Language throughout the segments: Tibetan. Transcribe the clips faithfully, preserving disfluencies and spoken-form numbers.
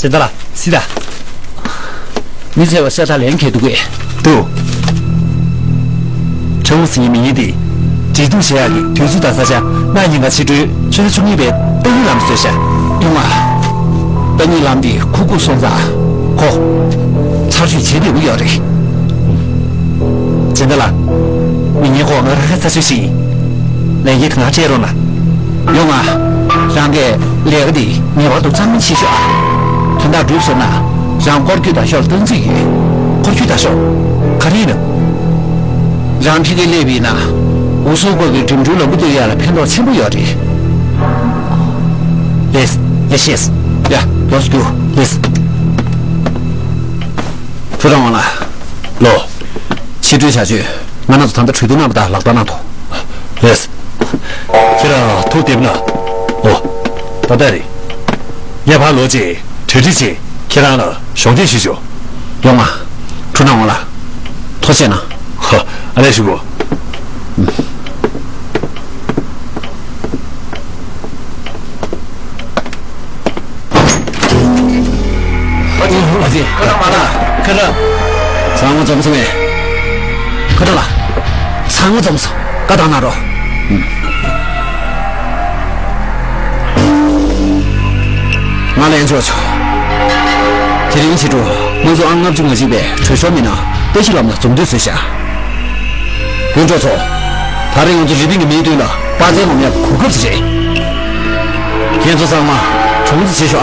ད་ལ་སི་ད། མི་ཚེ་བ་ས་ད་ལན་ཁེ་འདུག་གས། འདུག་ཁྲེ་ཝུ་སི་ཡི་མི་ཡིན་ཏེ། འབྲེལ་གཏུག་བྱེད་ཡག་གི་དུས་ཚོད་དང་ས་ཆ་གནངས་ཉིན་ག་ཕྱི་དྲོའི་ཆུ་ཚོད་བཅུ་གཉིས་པའི་ཏ་ནི་ལམ་བཟོས་ཤག་ཡོང་ང་། ཏ་ནི་ལམ་འདི་ཁུག་ཁུག་སོང་ཙང་ཁོ་ཚར་གཅོད་བྱེད་འདོད་ཀྱི་ཡོད་རེད། སྦྱིན་བདག་ལགས། མི་ངན་ཁོ་ང་རང་གིས་ཚར་གཅོད་ཞིག་ཡིན། ལས་འགན་དེ་ང་སྤྲད་རོགས་གནང་། ཡོང་ང་། རང་གིས་ལས་ཀ་འདི་ངེས་པར་དུ་གཙང་མ་བྱེད་ཤོག་ཨ། དོན་དག་འགྲུབ་སོང་ན་རང་སྐོར་སྐྱོད་དང་ཤོག་སྟོན་རྩིས་ཡོད། སྐོར་སྐྱོད་དང་ཤོག་ག་རེ་ཡིན་ནམ། རང་ཕ་གིར་སླེབས་པ་ཡིན་ན། འུ་ཚོའི་སྐོར་གྱི་འགྲིམ་འགྲུལ་ལམ་བུ་གཏོད་ཡག་ལ་ཕན་ཐོགས་ཆེན་པོ་ཡོད་རེད། ལེས། ཡ་ཤེས། ཡ། ལོས་རྒྱུ། ལེས། ཕུ་རང་ཝང་ལགས། ལོ། ཕྱི་དྲོའི་བྱ་སྤྱོད་ང་རང་ཚོ་ད་ལྟ་གྲོས་བསྡུར་གནང་བ་དང་ལག་བསྟར་གནང་ཐོག་ལེས། ཁྱེད་རང་ཐུགས་བདེ་པོ་གནང་། ཨོ། ད་ལྟ་རེད། ངས་ཕར་ལོག་རྗེས་གྲ་སྒྲིག་བྱས་ཁྱེད་རང་ལ་གཞོགས་འདེགས་ཞུས་ཆོག་ཡོང་ང་། ཕུ་རང་ཝང་ལགས། ཐུགས་རྗེ་གནང་། ཧོ། ཨ་ལས་ཞུ་གོ། ཨ་ཙི། ཁ་ལག་མ་ལག་ཁ་ལག་ཚང་མ་འཛོམས་སོང་ངས། ཁ་ལག་ལ། ཚང་མ་འཛོམས་སོང་། བཀའ་བཏང་གནང་རོགས། ང་ལན་འཇོག་ཆོག་དེ་རིང་ཕྱི་དྲོ་དམངས་གཙོ་ཨང་ལྔ་བཅུ་ང་གཅིག་པའི་གྲོས་ཚོགས་མི་ནང་བཀྲ་ཤིས་ལམ་ལ་འཛོམས་འདོད་བཟོས་ཤག་དགོན་གྲོགས་ཚོ། ད་རེས་ང་ཚོ་རི་པིན་གྱི་མིའི་མདུན་ལ་དཔའ་རྩལ་ངོམ་ཡག་གོ་སྐབས་ཤིག་རེད། ཁྱེད་ཚོ་ཚང་མ་གྲོགས་པོ་བྱེད་ཤོག་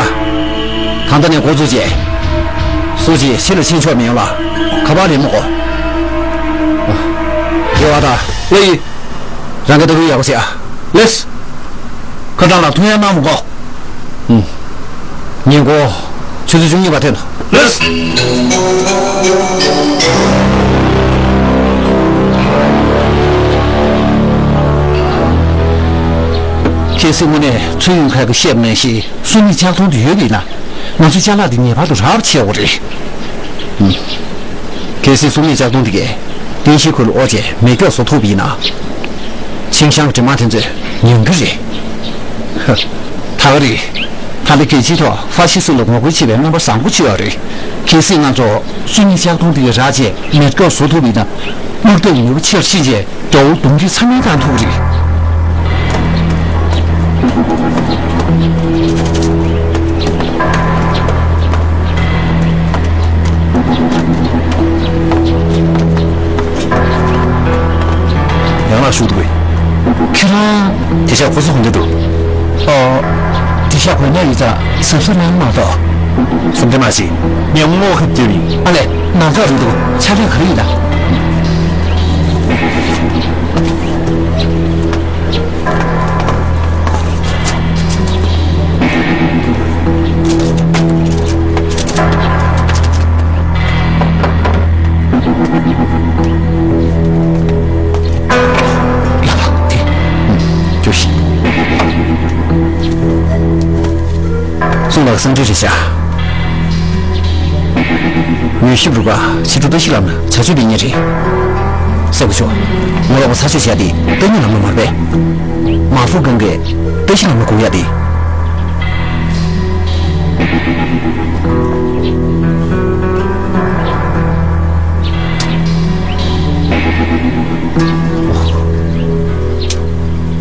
ཨ། ད་ལྟ་ནས་འགོ་བཙུགས་རྗེས། སུ་གཅིག་ཕྱི་ལ་ཕྱིན་ཆོག་མི་ཡོང་ལ། ཁ་པར་རེ་མ་དགོས། ཨ། རེ་བ་ད། ལོས་ཡིན། རང་གི་ལྟ་སྐུལ་ཡག་པོ་བྱེད་ཨ། ལེས། ཁ་གྲངས་ལ་ཐུག་ཡག་གནང་མི་དགོས། ཨུམ། ཉིན་གུང་ཆུ་ཚོད་བཅུ་གཉིས་པ་ཐོན་ཐོག་ལེས། ཁྱེད་སྲིད་དངོས་གནས་ཚུལ་ཡོང་ཁ་གི་བཤད་པ་ནང་བཞིན་སྲུང་མའི་ལྕགས་ཐོང་དུ་ཡོད་པས་ན། ང་ཚོའི་ཅ་ལག་འདི་ངེས་པར་དུ་རག་པ་བྱེད་དགོས་རེད། ཨུམ། གལ་སྲིད་སྲུང་མའི་ལྕགས་ཐོང་འདི་གས་རྟེན་གཞིའི་ཁུལ་ལ་དབོར་བྱས་མེ་སྒྱོགས་བཟོ་ཐུབ་པ་ཡིན་ན། ཆིང་ཤང་གི་འདྲེ་དམག་དེ་ཚོས་ཉན་གི་རེད། ཧ། ད་ག་རེད། ད་ལྟ་རྒྱལ་སྤྱིའི་ཐོག་ཧྥ་ཤི་སི་ལ་ངོ་རྒོལ་བྱེད་པའི་རྣམ་པ་བཟང་པོ་ཅིག་ཡོད་རེད། གལ་སྲིད་ང་ཚོ་སྲུང་མའི་ལྕགས་ཐོང་འདི་གས་རག་བྱས་མེ་སྒྱོགས་བཟོ་ཐུབ་པ་ཡིན་ན། དམག་འཐབ་ནུས་པ་ཆེ་རུ་ཕྱིན་བྱས། དགྲ་བོ་གདོང་འདྲེ་ཚང་མས་བཏང་ཐུབ་ཀྱི་རེད། ཡང་ལ་ཞུགས་འདུག་གས། ཁྱེད་རང་། དེ་ཤག་ཁོ་ཚོ་ག་འདྲ་འདུག་ཨོ། དེ་ཤག་གོ་ཉག་ཡོད་ཙང་གཟབ་གཟབ་གནང་མ་གཏོགས། སེམས་ཁྲལ་མ་བྱེད། ངས་བསྔོ་ཁ་བརྒྱབ་ཡིན། ཨ་ལས། ནང་ཚགས་རེད་འདུག་ཕྱག་ལས་ག་རེ་ཡིན་ད། ཡ། དེ། ཅོ་ཤི། གསུང་ལགས་གསང་འཕྲིན་རེད་ཤག་མྱུལ་ཞིབ་རུ་ཁག་ཕྱི་དྲོ་བཀྲ་ཤིས་ལམ་ལ་བྱ་སྤྱོད་སྤེལ་མཁན་རེད། སེ་གོ་ཆོ། ངོ་ལོག་པ་ཚར་གཅོད་བྱས་ཏེ་ཏ་ནི་ལམ་ལ་མར་ཕེབས། མ་ཧྥུ་གང་གིས་བཀྲ་ཤིས་ལམ་ལ་སྒུག་ཡག་དེ།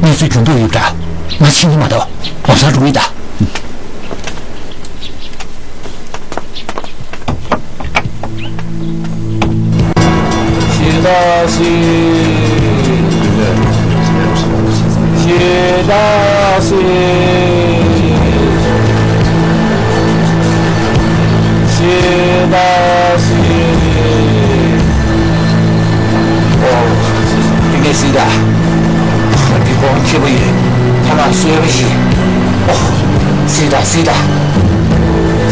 གནས་ཚུལ་འགྱུར་ལྡོག་ཡོད་པ་འདྲ། ང་ཕྱིན་གྱི་མ་གཏོགས་ལམ་སང་འགྲོ་གི་ཡིན་ད། ཨོ། དེ་ནས་སྲིད་ད། འདི་གོང་ཁེ་པོ་ཡིན། ཐ་མ་གསོལ་བ་ཡིན། ཨོ། སྲིད་ད་སྲིད་ད།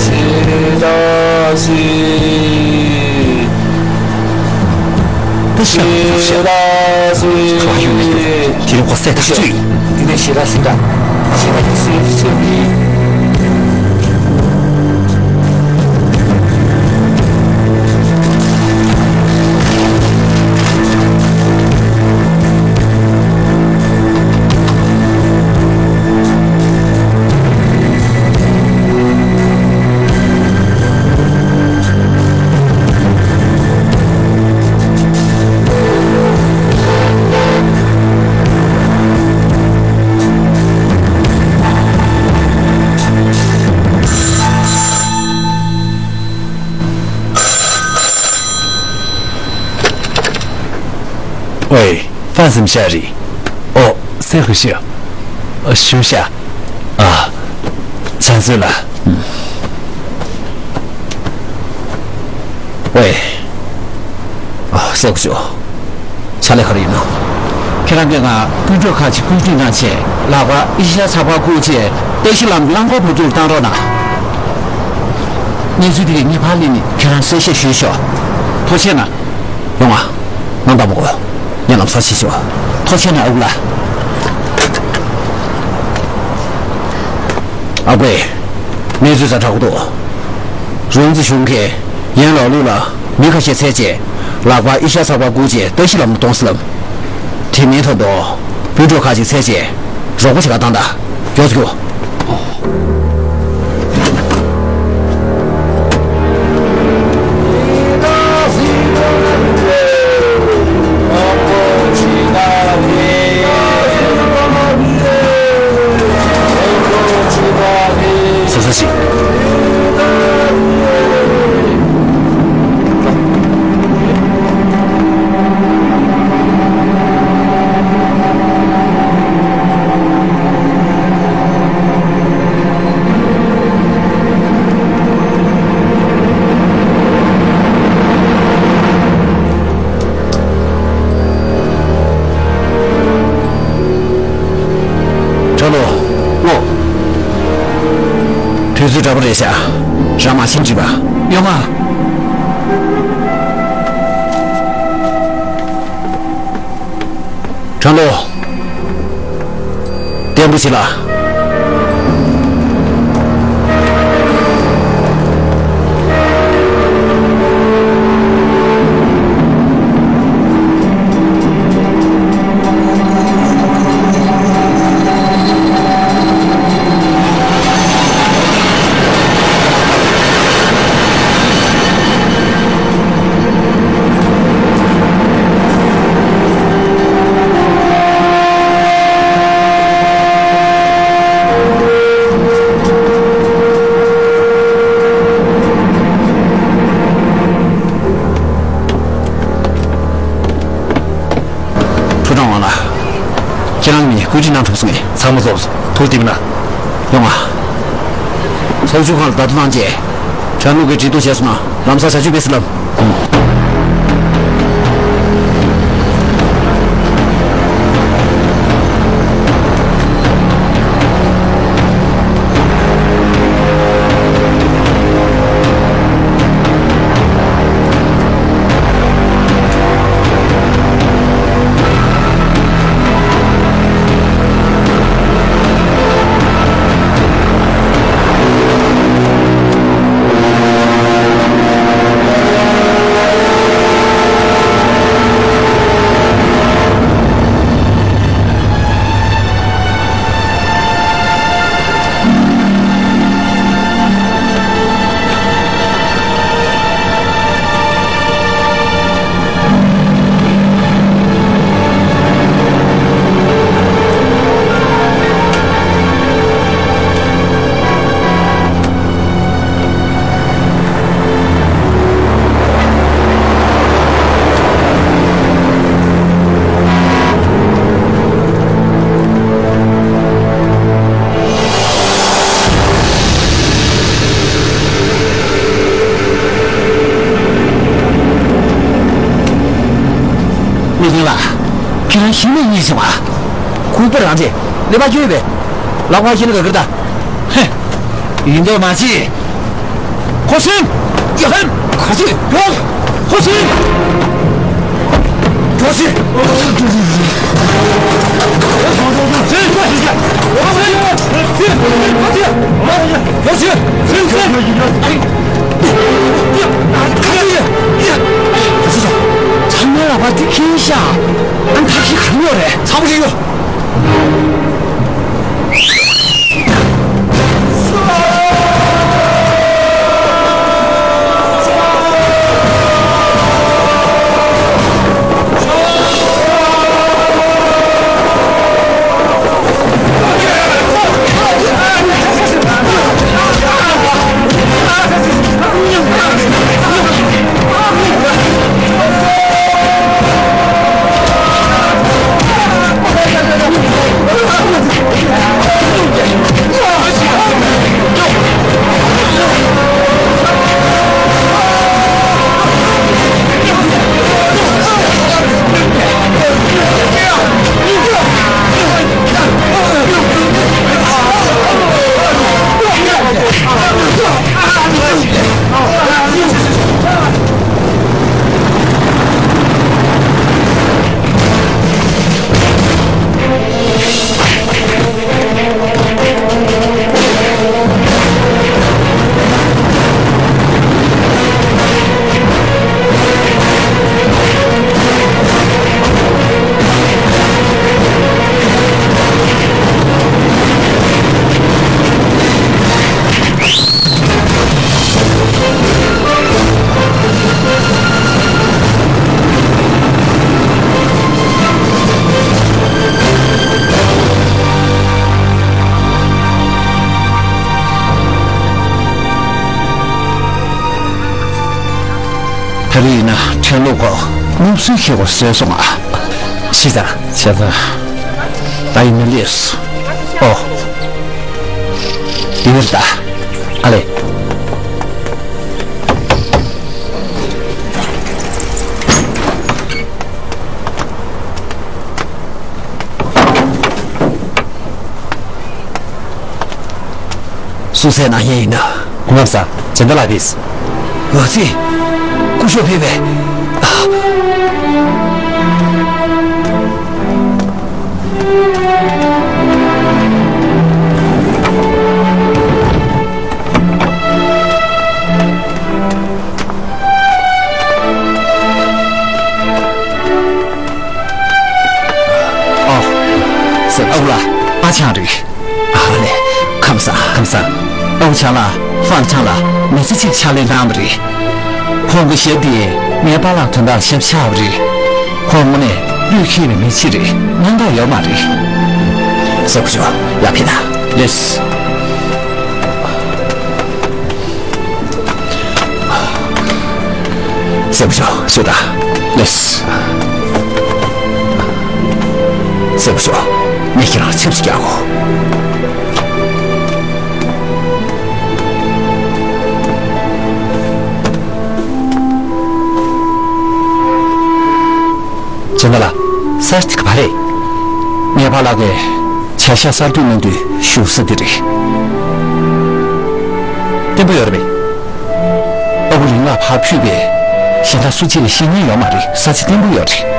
སྲིད་ད་སྲིད། ད་ཤ་ད་ཤ། ཁ་བ་ཡོད་མེད་ཀྱི། དེ་རིང་ཁོ་སྲས་ཐག་གཅོད་ཡིན། དེ་ནས་ཞེ་དྲག་སྲིད་ད། ཞེ་དྲག་གི་སྲིད་སྲིད་ཡིན། 喂，发生啥事？哦，谁回去？呃，休息啊。啊，陈总了。喂。ཨ། སྲས་སྐུ་ཞབས། ཕྱག་ལས་ག་རེ་ཡིན་ནམ། ཁྱེད་རང་གིས་ང་སྤུན་གྲོགས་ཁག་ཅིག་བཀོད་སྒྲིག་གནང་བྱས། ལག་པར་ཨེ་ཤ་ཡ་ཚགས་པར་བསྐུར་བྱས་ལྟ་ཞིབ་ལམ་རླངས་འཁོར་འབུར་དུ་བཏང་རོགས་གནང་། གནས་ཚུལ་དེ་གའི་ངེས་པར་སླེབས་ནས་ཁྱེད་རང་གསལ་བཤད་ཞུས་ཤོག་ཐུགས་རྗེ་གནང་། ཡོང་ང་། ང་འདམ་གོ། ངས་ལམ་སང་བྱེད་ཤོག་ཐུགས་རྗེ་གནང་ཨ་ཁུ་ལགས། ཨ་ཁུ། གནས་ཚུལ་ཛ་དྲག་པོ་འདུག་རོང་ཙི་གཞུང་གིས་ཡན་ལག་ལུགས་ལ་མི་ཁ་ཤས་བཙལ་རྗེས་ལག་པར་ཨེ་ཤ་ཡ་ཚགས་པར་བསྐུར་རྗེས་ལྟ་ཞིབ་ལམ་དུ་གཏོང་ཟེར་ལབ། དེ་མིན་ད་དུང་སྤུན་གྲོགས་ཁག་ཅིག་བཙལ་རྗེས་རོགས་པ་བྱེད་གར་བཏང་དང་། མགྱོགས་ཙམ་རྒྱུགས། ཟ་ཟ་ཞིག་ཁྲ་ལོ། ཨོ། དུས་ཚོད་འདྲ་པོ་རེད་ཤག་རང་མར་ཕྱིན་དྲིས་པ། ཡོང་ང་། ཁྲ་ལོ། བརྟན་པོ་བྱེད་ལ། ཕུ་ཀྲང་ཝང་ལགས། ཁྱེད་རང་གཉིས་བཀོད་སྒྲིག་གནང་གྲུབ་སོང་ངས། ཚང་མ་རྫོགས་སོང་། ཐུགས་བདེ་མིན་ན། ཡོང་ང་། ཚོགས་ཞུགས་ཁང་ལ་བརྡ་ཐོ་བཏང་རྗེས། ཁྲ་ལོ་གིས་འབྲེལ་གཏུག་བྱས་སོང་ན་ལམ་སང་བྱ་སྤྱོད་སྤེལ་སྲིད་ལབ། མི་རྒན་ལགས། ཁྱེད་རང་གཞི་ནས་རྙེད་སོང་ཨ། ལྐུགས་པ་རང་རེད། ཀླད་པ་སྐྱོ་ཡོད་པས། ལག་པ་གཞི་ལ་ག་གིར་ད། ཧེ། ཡིན་མདོག་མ་བྱེད། ཁོ་སུན། ཡ་ཧན། ཁོ་སུན། ཡ། ཁོ་སུན། ཁོ་སུན། ཚང་མའི་ལག་པ་འདི་ཁེངས་ཤག་ཨ་ནི་ཐབས་ཤེས་ག་རེ་ཡོད་རེད། ཚང་མ་ཤེས་ཡོད། རིག་ན་ཕྲན་ལོ་གོ་སློབ་གསོའི་ཁྱེད་གོ་བཟོས་སོང་ཨ། ཤི་ད་བྱས་ཙང་ད་ཡིན་ན་ལེས། ཨོ། དེ་བར་ད་ཨ་ལེ། སུ་སའི་ནང་ཡན་ཡིན་ན། སྐུ་ངམ་ས་ཇན་ད་ལ་བིས། ཨ་ཙི། སྐུ་ཞབས་ཕེབས་པས། ཨོ། སེ་ཨ་ཁུ་ལགས་ཨ་ཆང་རེད། ཨ་ལེ། ཁམས་བཟང་། ཁམས་བཟང་། ཨ་ཁུ་ཆང་ལགས་ཧྥང་ཆང་ལ་མི་ཚེ་གཅིག་ཕྱག་ལས་གནང་བ་རེད། ཁོང་གི་ཞབས་དེ་ངའི་པཱ་ལགས་དོན་དག་ཞབས་ཆགས་པ་རེད། ཁོང་དངོས་གནས་བློས་འཁེལ་བའི་མི་ཅིག་རེད། སྣང་དག་ཡོད་མ་རེད། སེ་ཁུ་ཆོ་ཡར་ཕེབས་དང་། ལེས། སེ་ཁུ་ཆོ་ཤོད་དང་། ལེས། སེ་ཁུ་ཆོ་ངས་ཁྱེད་རང་ཆབས་ཅིག་རྒྱག་གོ། ཇན་ད་ལ། ས་དེ་ག་པར་རེད། ངའི་པཱ་ལགས་ཀྱིས་བྱ་ཤ་གསར་གཏོད་གནང་དུས་བཞུགས་ས་འདི་རེད། བརྟན་པོ་ཡོད་རེད་པས། ཨ་ཁུ་རིང་ལ་ཕར་ཕུད་པས་གཞན་དག་སུ་གཅིག་ལ་བཤད་ཉན་ཡོད་མ་རེད། ས་ཆ་བརྟན་པོ་ཡོད་རེད།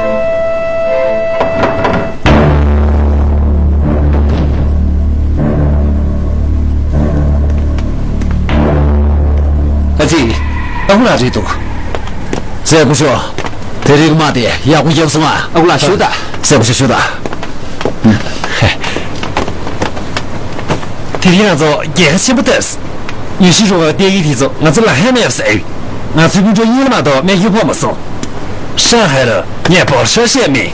ཨ་ཙི། ཨ་ཁུ་ལགས་རེད་འདུག། སེ་ཁུ་ཆོ། དེ་རིང་མ་དེ་ཡག་པོ་ཡག་སོང་ཨ། ཨ་ཁུ་ལགས་ཞུ་ད། སེ་ཁུ་ཆོ་ཞུ་ད། དེ་རིང་ང་ཚོ་རྒྱལ་ཁ་ཆེན་པོ་ཐོབ་སོང་། ཉི་ཤུ་རུ་བ་བསྡད་ཡིག་དེ་ཚོ་ང་ཚོ་ལ་ཧ་མེད་ཟེར། ང་ཚོའི་སྤུན་གྲོགས་གཉིས་ལ་མ་གཏོགས་སྨན་ཁྱོན་ཕོག་མ་སོང་། ཧྲང་ཧའེ་རུ་ངས་འབོར་ཤོག་བཤད་མེད།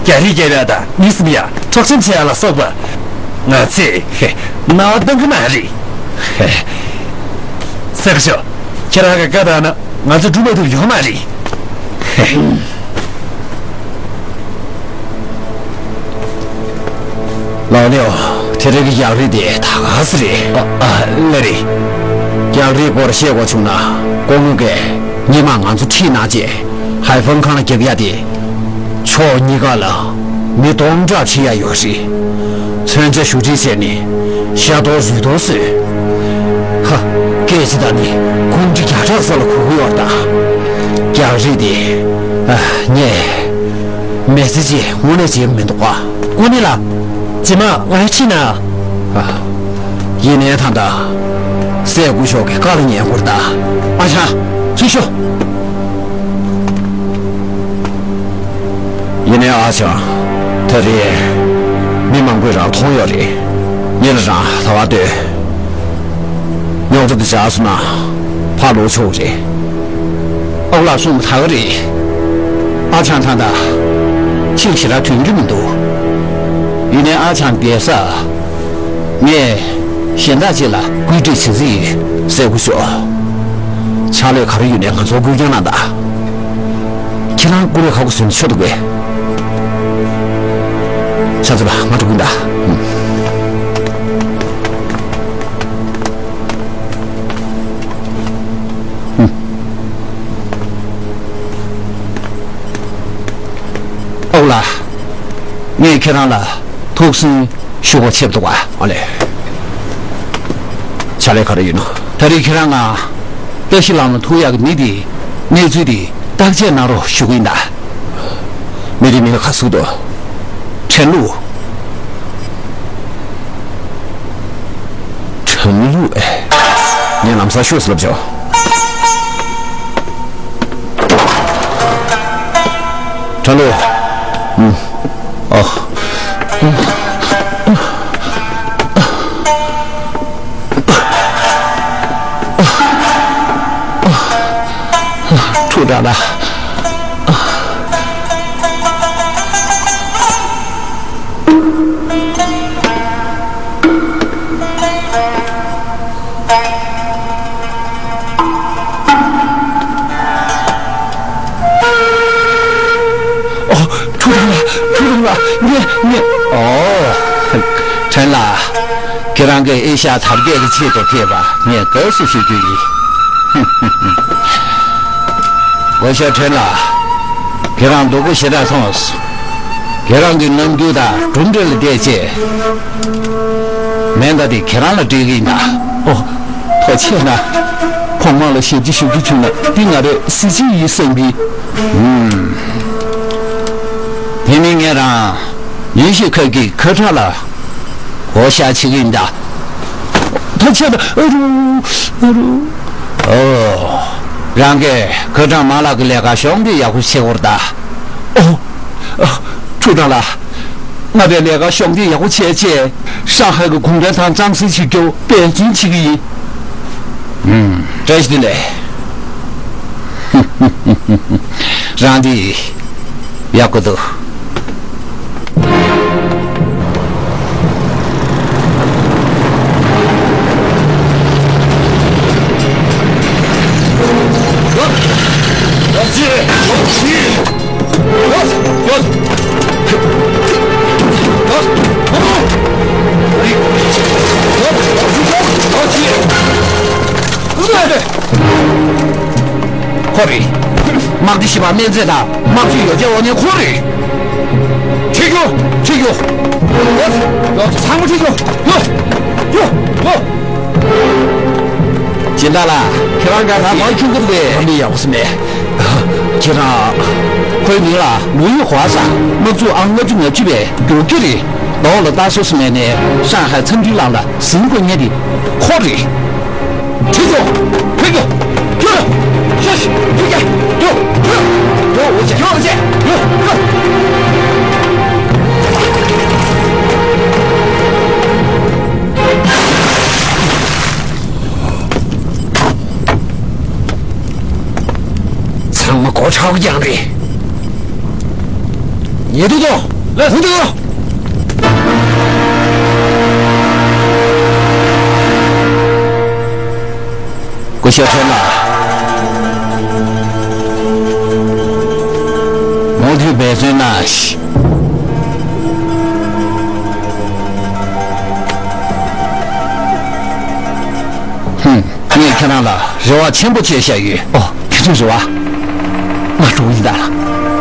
རྒྱ་རིགས་རྒྱལ་བ་དང་མི་སི་མི་ཡ་འཕྲོག་བཅོམ་བྱེད་ཡ་ལ་སོགས་པ། ང་ཚོས་ཧེ་རྣ་བ་གཏོང་གི་མ་རེད། ཧེ། སེ་ཁུ་ཆོ། ཁྱེད་རང་གི་བཀའ་ལྟར་ན་ང་ཚོ་འགྲུབ་མ་ཐུབ་ཡོད་མ་རེད། ཧེ། ལའོ་ལེའོ། དེ་རིང་གི་རྒྱག་རེས་དེ་ད་ག་ཟེ་རེད། ཨ་ཨ་ལེ་རེད། རྒྱག་རེས་སྐོར་བཤད་དགོས་བྱུང་ན་སྐུ་ངོ་གིས་སྔོན་མ་ང་ཚོ་ཁྲིད་གནང་རྗེས་ཧའེ་ཧྥང་ཁང་ལ་རྒྱབ་ཡ་དེ། ཕྱོགས་གཉིས་ཀ་ལ་མི་སྟོང་ཕྲག་ཁྲིད་ཡ་ཡོད་རེད། མཚོན་ཆ་བཞུ་སྒྲིག་བྱས་ནས་ཤ་སྟོང་རུས་སྟོང་བཟོས། ཧ། སྐད་ཆ་ད་ནི་ཁུང་ཁྲི་བརྒྱ་ཕྲག་ས་ལ་གོ་གི་ཡོད་རེད་ད། རྒྱག་རེས་དེ། ཨ། ངས། མི་ཚེ་གཅིག་དངོས་གནས་བྱེད་མི་འདུག་ག། དངོས་གནས་ལ། རྗེས་མ་ང་ཡང་ཁྲིད་ན། ཨ། ཡིན་ནའི་ད་ལྟ། སྲས་སྐུ་ཞབས་ཀྱི་བཀའ་ལ་ཉན་དགོས་རེད་ད། ཨ་ཅག་ཚུར་ཤོག། ཡིན་ནའི་ཨ་ཅག་ད་རེས་མི་མང་པོས་རང་མཐོང་ཡོད་རེད། ངེད་ལ་རང་ད་བར་སྡོད། རྙོག་དྲ་འདི་བཞག་སོང་ན་ཕར་ལོག་ཆོག་རེད། ཨ་ཁུ་ལགས་གསུངས་པ་ད་ག་རེད། ཨ་ཅག་ད་ལྟ་ཕྱིར་ཞེ་དྲག་ཐོན་རྒྱུ་མི་འདུག། ཡིན་ནའི་ཨ་ཅག་བསྡད་ས། ངས་གཞན་དག་ཅིག་ལ་བཀོད་སྒྲིག་བྱེད་རྩིས་ཡིན། སྲས་སྐུ་ཞབས། ཕྱག་ལས་ག་རེ་ཡོད་ནའི་ང་ཚོར་བསྐུར་རྐྱང་གནང་དང་། ཁྱེད་རང་ཀུ་རེ་ཁ་ཁུ་བཟོས་ན་ཆོག་འདུག་གས། ཤ་ཚ་པ་ང་འགྲོ་གི་ཡིན་ད། ཨུམ། ཨུམ། ཨོ་ལགས། ངས་ཁྱེད་རང་ལ་ཐུགས་སུན་ཞུ་དགོས་ཆེ་འདུག་ག། ཨ་ལེ། ཕྱག་ལས་ག་རེ་ཡིན་ནོ། ད་རེས་ཁྱེད་རང་ང་བཀྲ་ཤིས་ལམ་ལ་ཐུག་ཡག་གི་མི་དེའི་གནས་ཚུལ་དེ་བརྟག་དཔྱད་གནང་རོགས་ཞུ་གི་ཡིན་ད། མི་དེའི་མིང་ལ་ག་ཟེར་འདུག། ཁྲེན་ལུའུ། ཁྲེན་ལུའུ་ཨེ། ངས་ལམ་སང་ཤོད་ཟེར་ལབ་ཆོག། ཁྲེན་ལུའུ། ཨུམ། ཨ། ཐུགས་དྲག་ལ། ངས་ངས། ཨོ། ཁྲེན་ལགས། ཁྱེད་རང་གིས་ཨེ་ཤ་ཡ་དར་རྒྱས་ཀྱི་ཆེད་དུ་ཕེབས་པ་ངས་དགའ་བསུ་ཞུ་རྒྱུ་ཡིན། སྐུ་ཞབས་ཁྲེན་ལགས། ཁྱེད་རང་སྡུག་པོ་ཞེ་དྲག་མཐོང་སོང་། ཁྱེད་རང་གི་རྣམ་འགྱུར་དང་གྲུབ་འབྲས་ལ་བལྟས་རྗེས། མེ་མདའ་དེ་ཁྱེད་རང་ལ་སྤྲད་ཀྱི་ཡིན་ད། ཨོ། ཐུགས་རྗེ་ཆེ་གནང་། གོང་མ་ལ་ཞབས་ཕྱི་ཞུ་རྒྱུ་བྱུང་ན་འདི་ང་རའི་གཟི་བརྗིད་ཡིན་བསམ་གི། ཨུམ། དེ་མིན་ངེད་རང་ཡུལ་ཤུལ་ཁབ་ཀྱི་ཁ་བྲག་ལ་བགོ་བཤའ་བྱེད་ཀྱི་ཡིན་ད། ཐུགས་རྗེ་ཆེ་གནང་། ཨ་རུ། ཨ་རུ། ཨོ། རང་གིས་ཁ་བྲག་མ་ལག་གི་ལས་ཀ་གཞོགས་འདེགས་ཡག་པོ་བྱེད་དགོས་རེད་ད། ཨོ། ཨ། ཁྲུའུ་ཀྲང་ལགས། ང་པའི་ལས་ཀ་གཞོགས་འདེགས་ཡག་པོ་བྱས་རྗེས་ཧྲང་ཧའེ་གི་གུང་ཁྲན་ཏང་གཙང་སེལ་བྱེད་རྒྱུར་འབད་བརྩོན་བྱེད་ཀྱི་ཡིན། ཨུམ། བཀྲ་ཤིས་བདེ་ལེགས། རང་འདི་ཡག་པོ་འདུག། ཁོ་རེད། དམག་སྡེ་བཞི་པ་སྨན་རྫས་དང་དམག་སྤྱི་ཡོ་བྱད་དབང་ལྡན་ཁོ་རེད། ཁྲིད་རྒྱུ། ཁྲིད་རྒྱུ། ཡོ། ཡོ། ཚང་མ་ཁྲིད་རྒྱུ། ཡོ། ཡོ། ཡོ། སྦྱིན་བདག་ལགས། ཁྱེད་རང་ག་ང་མང་ཆུང་ཀུ་རེད། ང་མི་ཡག་པོ་ཟིན་མེད། ཁྱེད་རང་། ཁོའི་མིང་ལ་ལུའུ་ཡི་ཧོ་ཟེར། དམག་འཛུགས་ཨང་ལྔ་བཅུ་ང་བཅུ་པའི་རྒྱུག་ཁྱི་རེད། ནོར་ལ་ལྟ་སོ་སོ་མེད་ནས་ཧྲང་ཧའེ་མཚམས་སྤྲིན་ལམ་ལ་ཟིན་དགོས་ངེས་རེད། ཁོ་རེད། ཁྲིད་རྒྱུ། ཁྲིད་རྒྱུ། ཁྱོད། ཤོ་ཤི། ཁྱོད་ཀྱ། ཁྱོད། ཁྱོད། ཁྱོད་འོ་ཅེ། ཁྱོད་འོ་ཅེ། ཁྱོད། ཁྱོད། ཚང་མ་མགོ་ཁྲག་རྒྱང་རེད། ཉེ་དུ་དོ། ལས་ཧུ་དུ་དོ། སྐུ་ཞབས་ཁྲེན་ལགས། མུ་མཐུད་འབད་བརྩོན་གནང་ཞིག། ཧུམ། ངས་ཁྱེད་རང་ལ་རེ་བ་ཆེན་པོ་བཅོལ་བཞག་ཡོད། ཨོ། ཁྱེད་ཚོའི་རེ་བ། ང་འགྲོ་གི་ཡིན་ད་ལ།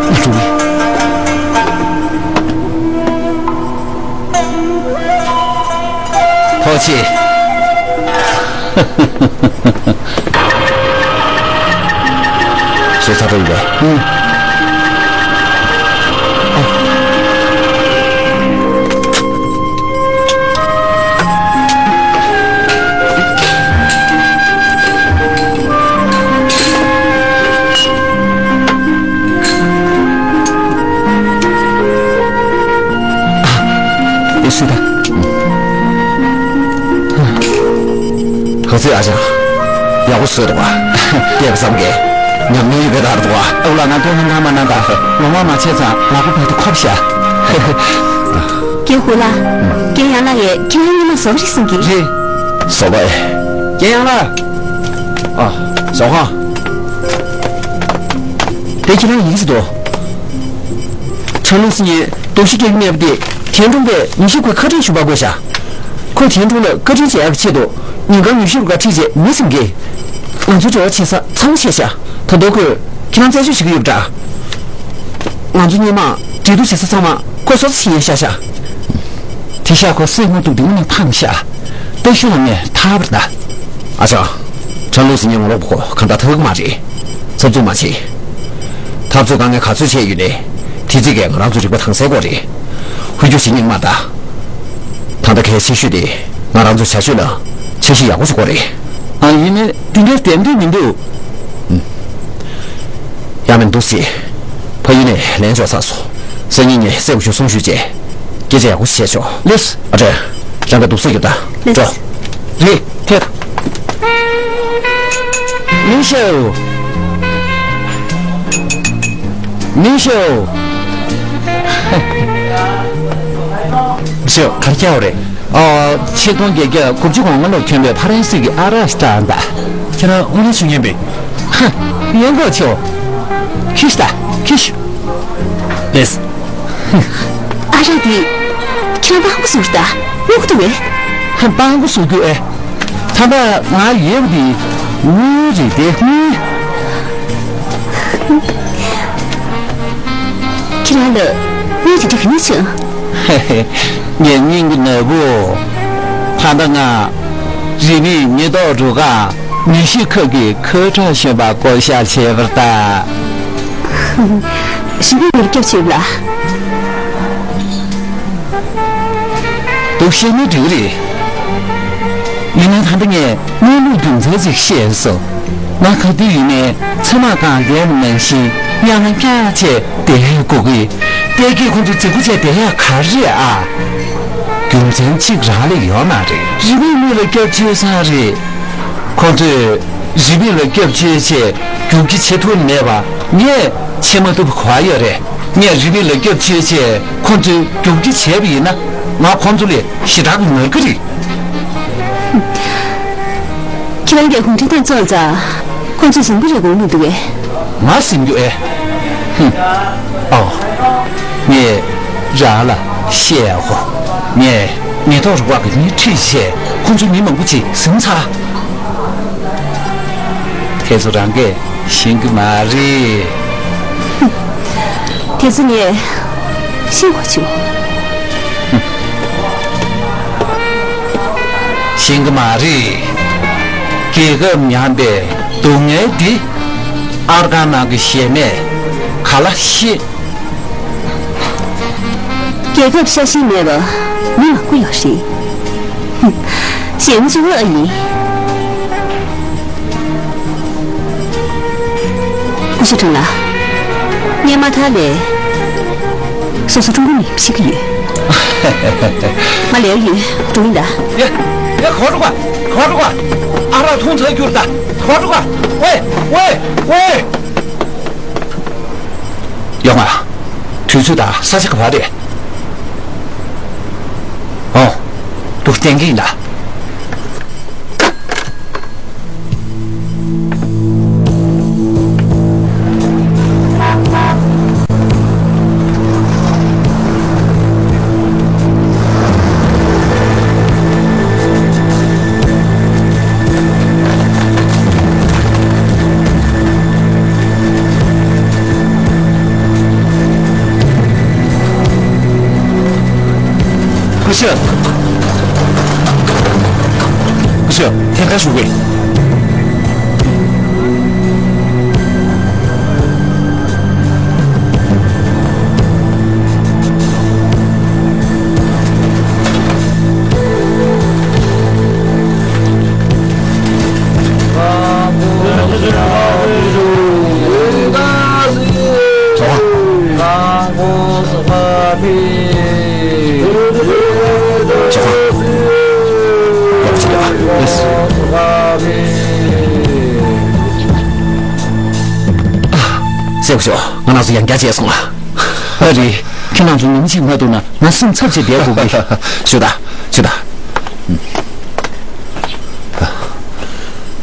ང་འགྲོ་གི་ཡིན། ཐུགས་རྗེ་ཆེ། ཟོས་ཚར་འགྲོ་ཡིན་པས། ཨུ། དེ་སུ་ད། ག་ཚོད་ཨ་ཅག་ཡག་པོ་བཟོས་འདུག་པ། སྐྱེས་པ་བསམ་གས་ཉམས་མྱོང་ཡོད་པའི་རྟགས་འདུག་པ། ཨ་ལ་ང་དོན་ཧ་མ་ན་ད། ལོང་བ་མ་བྱས་ཙང་ལག་པ་བར་དུ་ཁོབ་ཤག། རྒན་ཧུ་ལགས། རྒན་ཡང་ལགས་ཡས་ཁྱེད་རང་ཉི་མ་བཟོ་གི་རེད་གསུང་གི། རེད། བཟོ་པ་ཨེ། རྒན་ཡང་ལགས། ཨ། ཞའོ་ཧང་། དེ་ཁྱེད་རང་ཡིན་སྲིད་དོ། ཁྲང་ལུང་སི་ཉིན་སྡུག་ཤི་སྐྱེ་གི་མེད་པ་དེ་ཐན་ཀྲུང་པས་ཉི་ཤུ་ཁོའི་ཁ་བྲལ་ཞུ་བ་དགོས་ཤག། ཁོས་ཐན་ཀྲུང་ལ་བཀའ་དྲིན་བྱེད་ཡག་གི་ཆེད་དུ་ཉིན་གང་ཉི་ཤུ་རུ་ཁ་ཁྲིད་རྗེས་མི་ཟིན་གི། ང་ཚོ་འབྲེལ་བ་བྱེད་ས་ཚང་མ་ཤེས་ཤག། ད་དུང་ཁོས་ཁྱེད་རང་རྩད་གཅོད་བྱེད་ཀྱི་ཡོད་པ་འདྲ། ང་ཚོ་སྔོན་མ་འབྲེལ་གཏུག་བྱེད་ས་ཚང་མ་ཁོས་སོ་སོ་བྱེད་ཡས་བཞག་ཤག། དེ་ཤག་ཁོ་སེམས་ངོ་གཏུག་དེ་དངོས་གནས་ཕངས་ཤག། སྟག་ཤུ་ལ་ངས་ཐར་བ་རེད་ད། ཨ་ཅག། ཁྲང་ལུང་སི་ཉིན་ངོ་ལོག་པ་ཁོ་གང་ལྟར་ཐར་གི་མ་རེད། འཚབ་འཚུབ་མ་བྱེད། འཐབ་རྩོད་དཀའ་ངལ་ག་ཚོད་བྱས་ཡོད་ནའི། དེ་ཚིག་གིས་ང་རང་ཚོ་རིག་པ་དྭངས་གསལ་དགོས་རེད། ཧུར་སྐྱོར་བྱེད་སྙིང་མ་ད། ད་ལྟ་གལ་ཆེ་ཤོས་དེ་ང་རང་ཚོ་བྱ་སྤྱོད་ལ་འཆར་གཞི་ཡག་པོ་ཞིག་དགོས་རེད། ཨ། ཡིན་ནའི་དེ་འདྲའི་དེབ་འདྲ་མི་འདུག། ཡང་མི་འདུག་ཟེར། ཕ་ཡུལ་ནས་ལན་འབྱོར་ཚར་སོང་། སང་ཉིན་ངས་གསལ་པོ་ཞུ་གསུང་ཞུས་རྗེས། སྐད་ཆ་ཡག་པོ་ཞིག་བཤད་ཆོག། ལེས། ཨ་ཏྲེ། རང་ག་འདུག་སེ་ཡོད་ད། ལེས། འགྲོ། རེད། ཐད། མི་ཤེའོ། མི་ཤེའོ། མི་ཤེའོ། ག་རེ་བྱས་པ་རེད། ཨ། ཆིག་སྟོང་བརྒྱད་བརྒྱ་དགུ་བཅུ་གོ་ལྔ་ལོར་ཐོན་པའི་ཕ་རན་སི་གི་ཨ་ར་ཤི་ཏྲ་ཨན་ད། ཁྱེད་རང་དངོས་གནས་ཤུགས་རྐྱེན་པས། ཧ། ཡོང་གོ་ཆོ། ཁྱི་ཤི་ད། ཁྱི་ཤི། ལེས། ར་དེ་ཁྱེད་རང་སྤྲང་པོ་བཟོ་ར་ད་སྨྱོ་གི་འདུག་གས། སྤྲང་པོ་བཟོ་རྒྱུ་ཨེ། ད་ལྟ་ང་ཡོད་པ་དེ་དངུལ་རེད་དེ་དངུལ། ཁྱེད་རང་ལ་དངུལ་དེ་འདྲ་ག་ནས་བྱུང་། ངས་སྙིང་གི་ན་བུ། ད་ལྟ་ང་རི་པིན་ཉེན་རྟོག་རུ་ཁག་མི་ཤི་ཁབ་ཀྱི་ཁོའི་ཁྲག་ཤོད་པ་བསྐོ་བཞག་བྱས་པར་ལྟ། རི་པིན་མིར་སྐྱབས་བྱེད་ལ། འདུག་བཤད་ན་འགྲིག་རེད། ཡིན་ནའི་ད་ལྟ་ངས་གནས་ལུགས་རྒྱུ་མཚན་ཅིག་བཤད་སོང་། ང་ག་དུས་ཡིན་ནའི་ཚེ་མ་གང་བསྡད་ནང་བཞིན་གཡང་ངང་བཀྱག་བྱས་བསྡད་ཡག་དགོས་ཀྱི། བལྟས་ཀྱིས་ཁོ་ཚོ་རྫིག་པོ་བྱས་བསྡད་ཡག་ག་རེ་རེད་ཨ། རྒྱུ་མཚན་གཅིག་རང་ལས་ཡོད་མ་རེད། རི་པིན་མི་ལ་སྐྱབས་བཅོལ་ས་རེད། ཁོ་ཚོས་རི་པིན་ལ་སྐྱབས་བཅོལ་ཆེད་རྒྱུག་ཁྱི་བྱེད་ཐུབ་མེད་པ་ངས་བྱེད་མ་ཐུབ་གོ་ཡ་རེད། ངས་རི་པིན་ལ་སྐྱབས་བཅོལ་ཆེད་ཁོ་ཚོས་རྒྱུག་ཁྱི་བྱས་པ་ཡིན་ན་ང་ཁོ་ཚོ་ལས་ཞེ་དྲག་གི་ངར་གི་རེད། ཁྱེད་རང་གིས་གུང་ཁྲན་ཏང་བཙོང་ཙང་ཁོ་ཚོས་བཟང་པོ་རེད་དགོངས་མི་འདུག་གས། ང་ཟིན་རྒྱུ་ཨེ། ཧུམ། ཨོ། ངས་རང་ལ་བཤད་ཡ་གོ། ངས་ཉེན་རྟོག་རུ་ཁག་གི་མི་ཁྲིད་བྱས་ཁོ་ཚོའི་མི་མང་པོ་ཅིག་ཟིན་ཚར། དེ་ཚོ་རང་གིས་ཤེས་ཀྱི་མ་རེད། དེ་ཚོ་ངས་ཤེས་དགོས་བྱུང་། ཤེས་ཀྱི་མ་རེད། རྒྱལ་ཁབ་ཉམས་པའི་སྡུག་བསྔལ་འདི་ཨར་ཁང་ནང་གི་གཞས་མས་ག་ལ་ཤེས། རྒྱལ་ཁབ་ཤ་ཞེན་མེད་པ་མི་མང་པོ་ཡོད་རེད། ཧུམ། གཞས་མ་བྱུང་བ་ཨ་ཡིན། སྐུ་ཞབས་ཁྲང་ལགས། ངས་མ་མཐའ་ལས་སོ་སོ་ཀྲུང་གོ་མི་ཤེས་ཀྱི་ཡོད། ང་ལས་ཡོད་འགྲོ་ཡིན་ད། ཡ། ཡ། ག་པར་འགྲོ་ག་ག་པར་འགྲོ་ག་ཨ་རག་འཐུང་ཚར་རྒྱུ་རེད་ད། ག་པར་འགྲོ་ག་ཝེ། ཝེ། ཝེ། ཡོང་ང་། དུས་ཚོད་དང་ས་ཆ་ག་པར་རེད། ཨོ། འདུག་བསྟན་གྱི་ཡིན་ད། སྐུ་ཞབས། སྐུ་ཞབས་ཐད་ཀར་ཞུ་གི། སེ་ཞོ། ང་རང་ཚོ་ཡང་བསྐྱར་མཇལ་སོང་ལ། ཨ་རེད། ཁྱེད་རང་ཚོ་ཉིན་གཅིག་མ་ཐུག་ན་ང་སེམས་འཚབ་བྱས་བསྡད་དགོས་ཀྱི། ཞུ་ད། ཞུ་ད།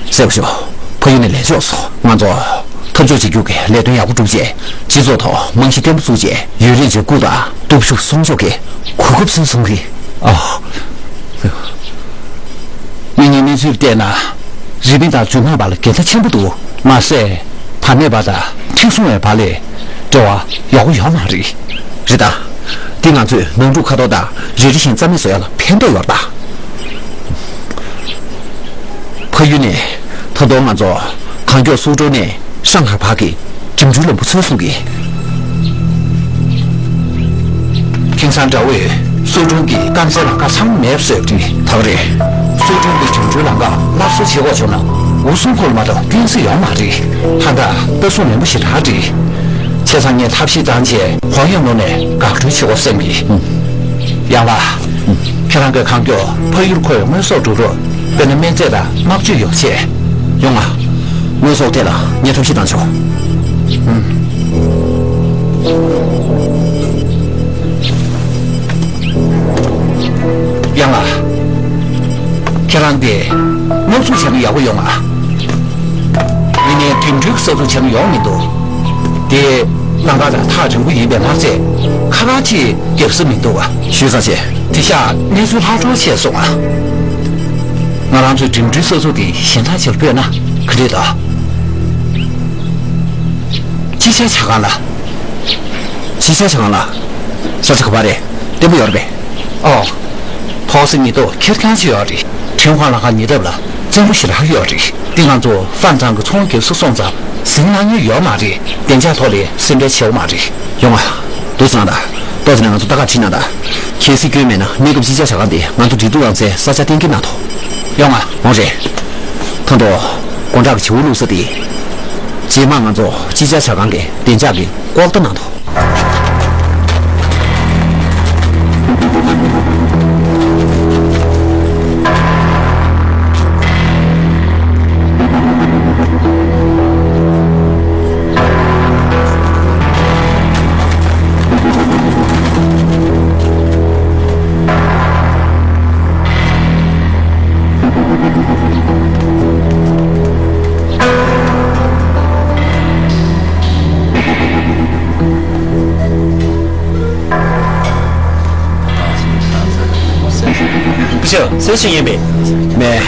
སེ་ཞོ། ཕ་ཡུལ་ནས་ལས་ཕྱོགས་སུ་ང་ཚོ་འཐབ་ཕྱོགས་གཅིག་གྱུར་གྱི་ལས་དོན་ཡག་པོ་བསྒྲུབས་རྗེས་སྤྱི་ཚོགས་ཐོག་རྨང་གཞི་བརྟན་པོ་བཙུགས་རྗེས་ཡུན་རིང་ཅིག་སྐུ་དང་སྟོབས་ཤུགས་སྲུང་སྐྱོབ་ཀྱི་གོ་སྐབས་སུ་སོང་གི། ཨ། མི་ངན་གནས་ཚུལ་བལྟས་ན། རི་པིན་དང་ཇོ་ནང་བར་ལ་འགལ་ཟླ་ཆེན་པོ་འདུག་མ་ཟད། བར་མེད་པ་དང་མཁྲེགས་བཟུང་བའི་བར་ལས་འབྲེལ་བ་ཡག་པོ་ཡོད་མ་རེད། རེད་ད། འདི་ང་ཚོས་ནང་འཁྲུག་ཁ་ཐོར་དང་རེ་རེ་བཞིན་རྩ་མེད་བཟོ་ཡག་ལ་ཕན་ཐོགས་ཡོད་རེད་ད། ཕ་ཡུལ་ནས་ད་དུང་ང་ཚོ་གང་མགྱོགས་སུའུ་ཀྲོའུ་ནས་ཧྲང་ཧའེ་བར་གྱི་འགྲིམ་འགྲུལ་ལམ་བུ་འཚོལ་སོང་གི། ཁེང་སང་དགྲ་བོས་སུའུ་ཀྲོའུ་གི་སྐམ་སའི་ལམ་ཁ་ཚང་མེད་པ་བཟོས་པ་རེད། ད་ག་རེད། སུའུ་ཀྲོའུ་གི་འགྲིམ་འགྲུལ་ལམ་ཁ་སླར་གསོ་བྱེད་དགོས་བྱུང་ན་འུ་སུའུ་ཁུལ་མ་གཏོགས་ཀུན་གཟིགས་ཡོད་མ་རེད། ད་ལྟ་ལྟ་སྲུང་ནན་པོ་ཞེ་དྲག་རེད། བྱས་ཙང་ངས་ཐབས་ཤེས་བཏང་བྱས་ཧོང་ཡང་ལུང་ནས་འགག་སྒྲོལ་བྱེད་དགོས་བསམ་གི། ཡང་ལ། ཁྱེད་རང་གིས་གང་མགྱོགས་ཕ་ཡུལ་ཁུལ་དངོས་ཟོག་འགྲོ་རོགས། དཔེར་ན་སྨན་རྫས་དང་དམག་ཇུས་ཡོ་བྱད། ཡོང་ང་། དངོས་ཟོག་ཐད་ལ་ངས་ཐབས་ཤེས་བཏང་ཆོག་ཡང་ལ། ཁྱེད་རང་དེ་དམག་འཛུགས་བྱས་ན་ཡག་པོ་ཡོང་ང་། ཡིན་ནའི་འགྲིམ་འགྲུལ་གྱི་ས་ཚུགས་བྱས་ན་ཡོང་མི་འདུག་དེ་ལམ་ཁ་དང་ཐག་རིང་པོ་ཡིན་པས་མ་ཚད་ཁ་ ཨ་ཅེ་རྒྱབ་ས་མི་འདུག་བ། ཞུས་ཙང་ཆེ། དེ་ཤག་གནས་ཚུལ་ལྷག་འཕྲོ་ཆེ་སོང་ང་། ང་རང་ཚོའི་འགྲིམ་འགྲུལ་ས་ཚུགས་དེ་གཞན་དག་ཕྱིར་སྤོས་ན་ག་འདྲས་འདུག་ཅི་བྱ་བྱ་གང་ལ། ཅི་བྱ་བྱ་གང་ལ། ས་ཆ་ག་པར་རེད། བརྟན་པོ་ཡོད་རེད་པས། ཨོ། ཐོག་ས་ཉིད་དུ་ཁེར་རྐྱང་ཞིག་ཡོད་རེད། ཁྲེན་ཧྭ་ལམ་ཁ་ཉེ་འདབས་ལ་བཙན་པོ་ཞེ་དྲག་ཡོད་རེད། འདི་ང་ཚོ་ཧྥན་ཀྲང་གི་ཚོང་རྒྱག་ས་སོང་ཙང་ཟིང་གནང་མྱོང་ཡོད་མ་རེད། བདེ་འཇགས་ཐོག་ལ་སེམས་ཁྲལ་བྱེད་དགོས་མ་རེད། ཡོང་ང་། འདུག་སེ་གནང་དང་། ཏོག་ཙམ་ནས་ང་ཚོ་ལྟ་ག་ཁྲིད་གནང་དང་། གལ་སྲིད་སྐྱོན་མེད་ན་གནས་སྐབས་ཅི་བྱ་བྱ་གང་དེ་ང་ཚོ་འབྲེལ་གཏུག་ཡང་སའི་ས་ཆ་གཏན་འཁེལ་གནང་དང་། ཡོང་ང་། འོང་རེད། ཐང་ཏོ། དགོང་དག་གི་བྱེའུ་བླུག་ས་དེ། རྗེས་མ་ང་ཚོ་ཅི་བྱ་བྱ་གང་གི་བདེ་འཇགས་ཀྱི་ལྐོག་ལྟ་གནང་དང་། སྐུ་ཞབས་གསོལ་ཞུ་ཡིན་པས། མེད།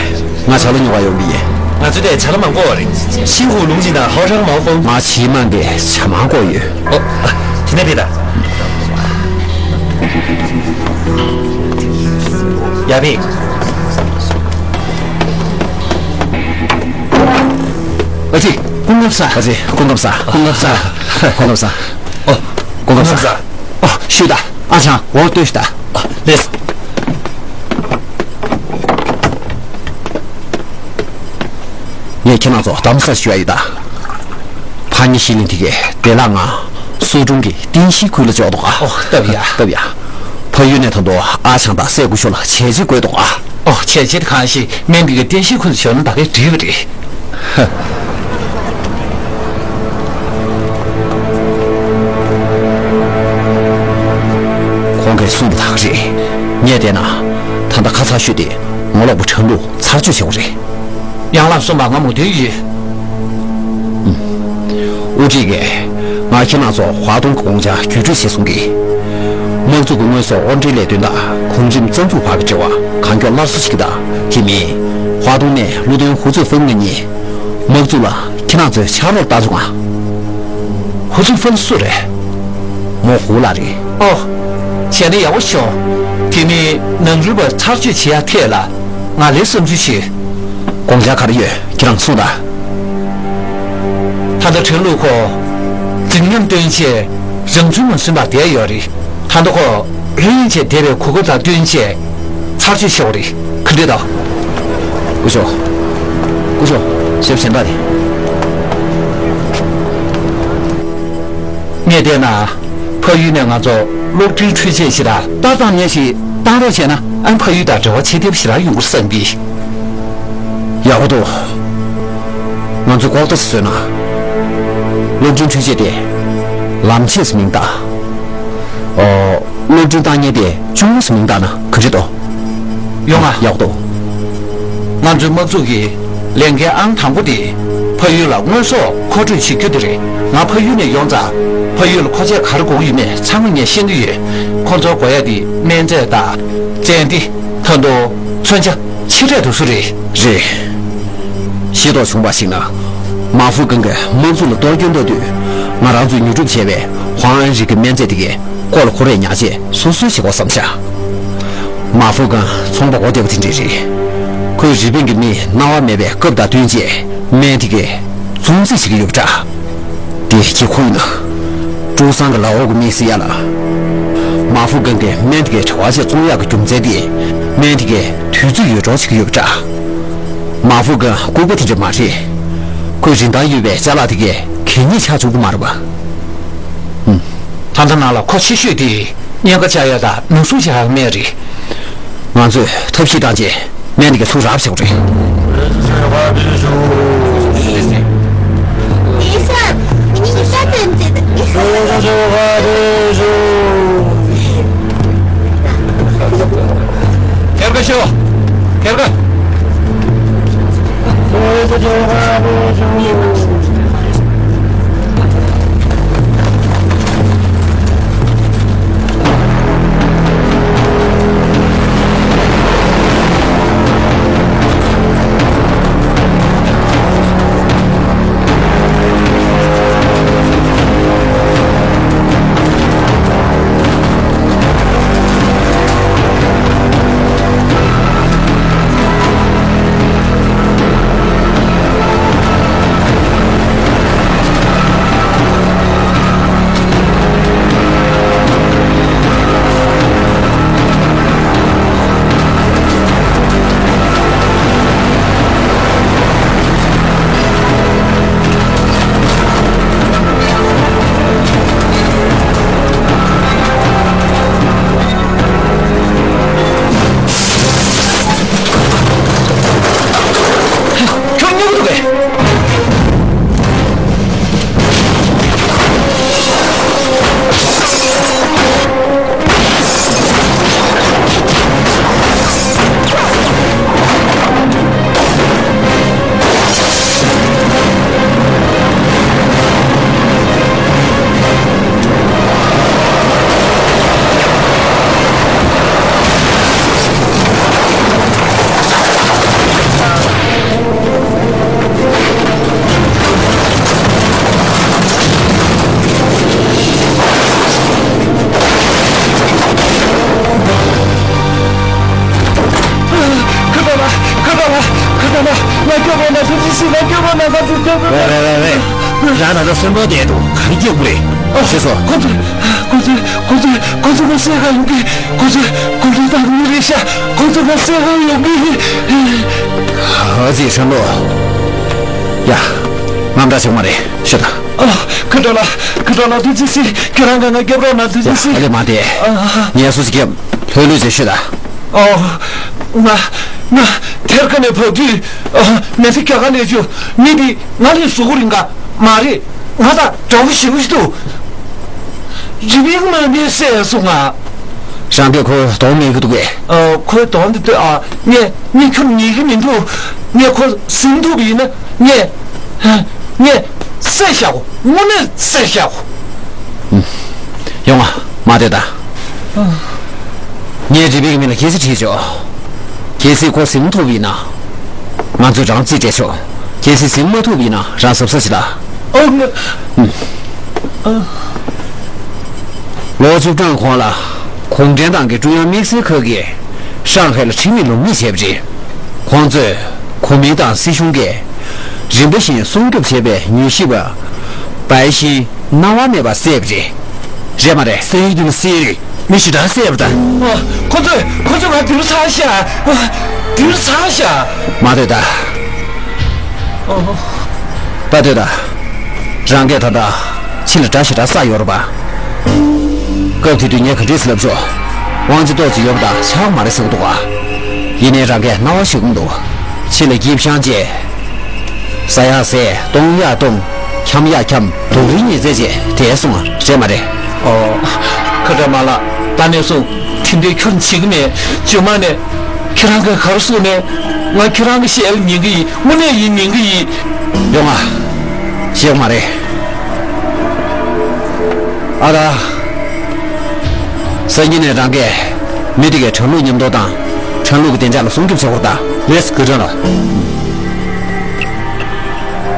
ང་བྱ་ལ་ཉོ་བ་ཡོང་གི་ཡིན། ང་ཚོ་དེ་བྱ་ལ་མ་འགོ་བ་རེད། ཤིང་ཧུ་ལུང་ཅིན་དང་ཧའོ་ཧྲང་མའོ་ཧྥང་། ང་ཆི་མན་པའི་བྱ་མ་འགོ་ཡོད། ཨོ། དེ་ནས་བྱེད་དང་། ཡ་ཕི། ཨ་ཅེ། སྐུ་ངོ་ས། ཨ་ཅེ། སྐུ་ངོ་ས། སྐུ་ངོ་ས། སྐུ་ངོ་ས། ཨོ། སྐུ་ངོ་ས། ཨོ། ཤུ་ད། ཨ་ཅང་འོ་ལྟོས་ཤུ་ད། ལེས། ངས་ཁྱེད་རང་ཚོ་གདམ་གསེས་ཞུ་ཡ་ཡོད་ད། ཕ་ཉེ་ཤི་ལིན་དེ་གས་བདེ་བླག་ང་སུ་ཀྲུང་གི་ཏིན་ཤི་ཁུལ་ལ་འཇོག་འདུག་ཨ། ཨོ་སྟབས་ཡ། སྟབས་ཡ། ཕ་ཡུལ་ནས་ད་དུང་ཨ་ཆང་དང་སྲས་སྐུ་ཞབས་ལ་བྱས་རྗེས་དགོས་འདུག་ཨ། ཨོ་བྱས་རྗེས་གང་ཞིག་སྨན་འདི་གའི་ཏིན་ཤི་ཁུལ་ལ་འཇོག་ན་ད་གའི་འགྲིག་པ་རེད། ཁོང་གིས་གསུངས་པ་དག་རེད། ངས་བལྟས་ན། ད་ལྟ་ཁ་ཚ་ཤོས་དེ་ངོ་ལོག་པ་ཁྲང་ལུའུ་ཚར་གཅོད་བྱེད་དགོས་རེད། ཡང་ལགས་གསུངས་པ་ང་མོས་མཐུན་ཡོད། དབུ་ཁྲིད་ཀྱིས་ང་ཁྱེད་རང་ཚོ་ཧྭ་ཏུང་གི་དགོངས་འཆར་བརྒྱུད་སྤྲོད་བྱས་གསུང་གི། དམག་འཛུགས་ཀྱི་དངོས་ཟོག་དབོར་འདྲེན་ལས་དོན་དང་གོང་རིམ་རྩ་འཛུགས་བར་གྱི་འབྲེལ་བ་གང་མགྱོགས་སླར་གསོ་བྱེད་ཀྱི་དང་། དེ་མིན། ཧྭ་ཏུང་ནས་བློ་མཐུན་ཧུ་ཙེ་ཧྥེང་ང་གཉིས། དམག་འཛུགས་ལ་ཁྱེད་རང་ཚོའི་ཕྱག་རོགས་བཏང་བྱུང་ང་། ཧུ་ཙེ་ཧྥེང་སུ་རེད། མོ་ཧུ་ལགས་རེད། ཨོ། བྱས་ན་ཡག་པོ་བྱུང་། དེ་མིན་ནང་རུལ་པ་ཚར་གཅོད་བྱེད་ཡ་ཐད་ལ་ང་ལས་བསམ་ཚུལ་ཞིག་དགོངས་འཆར་ག་རེ་ཡོད་ཁྱེད་རང་གསུངས་དང་། ད་ལྟ་ཁྲང་ལུའུ་ཁོ་རྫིག་ཉམས་སྟོན་ཆེད་རང་ཚུལ་མ་སོན་པར་བསྡད་ཡོད་རེད། ད་ལྟ་ཁོ་ལྷོད་གཡེང་བྱས་བསྡད་པའི་གོ་སྐབས་དང་བསྟུན་བྱས་ཚར་གཅོད་བྱེད་དགོས་རེད། ག་འདྲས་དང་། སྐུ་ཞབས། སྐུ་ཞབས་ཞབས་གཞན་དག་རེད། ངས་བལྟས་ན། ཕ་ཡུལ་ནས་ང་ཚོ་གློག་འཕྲིན་འཕྲུལ་ཆས་ཞིག་དང་ལྟ་སྟངས་ཉེ་ཞིག་བཏང་རོགས་བྱས་ན་ཨ་ཕ་ཡུལ་དང་འབྲེལ་བ་ཆེ་ཐེབས་ཞེ་དྲག་ཡོང་གི་བསམ་གི། ཡག་པོ་འདུག་ང་ཚོས་ལྐོག་ལྟ་ཞིག་བཟོས་ན། གློག་འཕྲིན་འཕྲུལ་ཆས་དེ་ལམ་ཆས་སུ་མིང་བཏགས། ཨོ། གློག་འཕྲིན་བཏང་མཁན་དེ་ཅུང་ཟད་མིང་བཏགས་ན་ག་འདྲ་འདུག་ཡོང་ང་། ཡག་འདུག་ང་ཚོའི་དམག་འཛུགས་ཀྱི་ལས་འགན་ཨང་དང་པོ་དེ་ཕ་ཡུལ་ལ་དངོས་ཟོག་མཁོ་སྤྲོད་བྱེད་རྒྱུ་དེ་རེད། ང་ཕ་ཡུལ་ནས་ཡོང་ཙང་ཕ་ཡུལ་ལ་མཁོ་ཆས་ག་རེ་དགོས་ཀྱི་ཡོད་མེད་ཚང་མ་ངས་ཤེས་ཀྱི་ཡོད། ཁོ་ཚོར་དགོས་ཡ་དེ་སྨན་རྫས་དང་། ཙན་དན། ད་དུང་མཚོན་ཆ། ཆེ་གྲས་དེ་ཚོ་རེད། རེད། ཤེས་རྟོགས་བྱུང་བར་གཞིགས་ན། མ་ཧྥུ་ཀུན་གྱིས་དམག་འཛུགས་ལ་གཏོར་སྐྱོན་གཏོང་དུས། ང་རང་ཚོས་ཉོ་སྒྲུབ་བྱས་པའི་ཧོང་ཨན་རིགས་ཀྱི་སྨན་རྫས་དེ་གའི་སྐོར་ལ་ཁོ་རས་ཉར་ཆས་སོ་སོའི་བྱེད་སྒོ་བསམ་བྱ། མ་ཧྥུ་ཀུན་ཚོང་པ་གོ་བདེ་པོ་དེ་འདྲས་རེད། ཁོས་རི་པིན་གྱི་མི་སྣང་བ་མེད་པའི་སྐབས་དང་བསྟུན་བྱས་སྨན་དེ་གའི་བཙོང་རྩིས་བྱེད་ཀྱི་ཡོད་པ་འདྲ། དེ་གཅིག་ཁོ་ཡིན་ན། ཀྲུའུ་སང་གི་ལའོ་གི་མི་སི་ཡ་ལ། མ་ཧྥུ་ཀུན་གྱིས་སྨན་དེ་གའི་བྲེལ་བ་ཆེ་བཙོང་ཡག་གི་རྒྱུ་མཚན་དེ། སྨན་དེ་གའི་དུས་ཚོད་ཡོལ་གྲོགས་བྱེད་ཀྱི་ཡོད་པ་འདྲ། མ་ཧྥུ་ཀུན་ལྐུགས་པ་དེ་འདྲ་མ་རེད། ཁོའི་རིན་ཐང་ཡོད་པའི་ཅ་ལག་དེ་གའི་གད་སྙིགས་ཆགས་བཅུག་གི་མ་རེད་པ། ཧུམ། ད་ལྟ་ནང་ལ་མཁོ་ཆེ་ཤོས་དེ་གཉན་ཁ་བཅག་ཡག་དང་ནང་སྲུང་བྱེད་ཡག་སྨན་རེད། ང་ཚོས་ཐབས་ཤེས་བཏང་རྗེས། སྨན་དེ་གའི་ཚུར་རག་བྱེད་དགོས་རེད། ཁེར་ག་ཤོག་ཁེར་ག་ང་སྐྱོབ་པ་ན་ཁ་ཚིག་སྐྱོབ་པ། རེད་རེད་རེད་རེད། རང་ད་ལྟ་གསོན་པོ་བསྡད་འདུག་ག་རེ་སྐྱོབ་དགོས་རེད། ཨོ། ཤེས་སོང་། ཁོ་ཚོ་ཁོ་ཚོ་ཁོ་ཚོ་ཁོ་ཚོ་ང་བསད་ག་ཡོང་གི། ཁོ་ཚོ་ཁོ་ཚོ་དང་མི་རེད་ཤག་ཁོ་ཚོ་ང་བསད་ག་ཡོང་གི། ཨ་ཙི་ཧྲན་ལོ། ཡ། རྔམ་དྲག་བྱུང་མ་རེད། ཤོད་དང་། ཨ། ཁ་དྲག་ལ། ཁ་དྲག་ལ་ཐུགས་རྗེ་ཆེ། ཁྱེད་རང་ག་ང་སྐྱོབ་རོགས་གནང་། ཐུགས་རྗེ་ཆེ། ཨ་ལེ་མ་དེ། ཨ། ངལ་གསོ་ཞིག་སྐྱབས། ལྷོད་ལྷོད་བྱས་ཤོད་དང་། ཨོ། ང་ང་ཐེར་ཀ་ནས་བབས་དུས། ཨ། མེ་ཚེ་རྒྱ་གར་ནས་བྱུང་། མི་འདི་ང་ལས་གཟུགས་པོ་རིང་ག་མ་རེད། ང་དང་འདྲ་བོ་ཞེ་པོ་ཞིག་འདུག་རི་བིང་མ་ནས་བསད་སོང་ང་། རང་གིས་ཁོ་གདོང་མེད་གི་འདུག་གས། ཨ། ཁོའི་གདོང་འདི་ལྟོས་ཨ། ངས་ངས་ཁྱོད་ཉན་གི་མི་འདུག་ངས་ཁོ་ཟིན་ཐུབ་པ་ཡིན་ན་ངས། ངས་བསད་བཞག་གོ། དངོས་གནས་བསད་བཞག་གོ། ཡོང་ང་། མ་སྡོད་དང་། ངས་རི་བིང་གི་མི་ལ་གལ་སྲིད་དྲིས་ཆོག་གལ་སྲིད་ཁོ་ཟིན་ཐུབ་པ་ཡིན་ན། ང་ཚོས་རང་རྩིས་སྤྲད་ཆོག་གལ་སྲིད་ཟིན་མ་ཐུབ་པ་ཡིན་ན་རང་གཟབ་གཟབ་བྱེད་དང་། ཨོ། ལོ་བཅུ་གྲངས་གོང་ལ་གུང་ཁྲན་ཏང་གི་ཀྲུང་དབྱང་དམིགས་བསལ་ཁག་གིས་ཧྲང་ཧའེ་ལ་ཁྲིམས་མེད་ལུགས་མེད་བྱས་པ་རེད། ཁོང་ཚོས་གོ་མིན་ཏང་སྲིད་གཞུང་གིས་རིམ་པ་བཞིན་སྲུང་སྐྱོབ་བྱས་པའི་མྱུལ་ཞིབ་པ་པའེ་ཤིན་སྣང་བ་མེད་པར་བསད་པ་རེད། རེད་མ་རེད། བསད་ཡུལ་དུ་བསད་རེད། མི་ཞེ་དྲག་བསད་པ་དང་། ཨ། ཁོ་ཚོས་ཁོ་ཚོས་ང་འདིར་ཚར་ཤག་འདིར་ཚར་ཤག་མ་སྡོད་དང་། ཨོ། པ་སྡོད་དང་། རང་གིས་ད་ལྟ་ཕྱི་ལ་དགྲ་ཞེ་དྲག་བསགས་ཡོད་རེད་པ། སྐབས་དེ་དུས་ངས་ག་འདྲས་ལབ་ཆོག་དབང་ཆ་ཏོག་ཙམ་ཡོད་པ་དང་ཆགས་མ་རེད་ཟེར་གི་འདུག་ག་ཡིན་ནའི་རང་གིས་སྣང་བ་ཞིག་འདུག་ཕྱི་ལ་སྐྱིད་ཤང་བྱས། ཟ་ཡག་ཟས། གཏོང་ཡག་གཏོང་། འཁྱམ་ཡག་འཁྱམ། དུག་རིན་ཉི་ཚེ་བྱས་དེ་སོང་རེད་མ་རེད། ཨོ། ཁ་བྲལ་མ་ལགས། ད་ནས་བཟུང་དེ་འདྲའི་ཁྱོན་བྱེད་ཀྱི་མེད། རྗེས་མ་ནས་ཁྱེད་རང་གིས་ག་རེ་གསུངས་ནས། ང་ཁྱེད་རང་གི་ཞལ་ཉན་གི་ཡིན། དངོས་གནས་ཡིན། ཉན་གི་ཡིན། ཡོང་ང་། ཞེད་དགོས་མ་རེད། ཨ་ར། སང་ཉིན་ནས་རང་གིས་མི་དེ་གའི་ཁྲང་ལུག་མཉམ་དུ་དང་། ཁྲང་ལུག་གི་བདེ་འཇགས་ལ་སྲུང་སྐྱོབ་བྱེད་དགོས་རེད་ད། ལགས་སོ། ཀུའུ་ཀྲང་ལགས།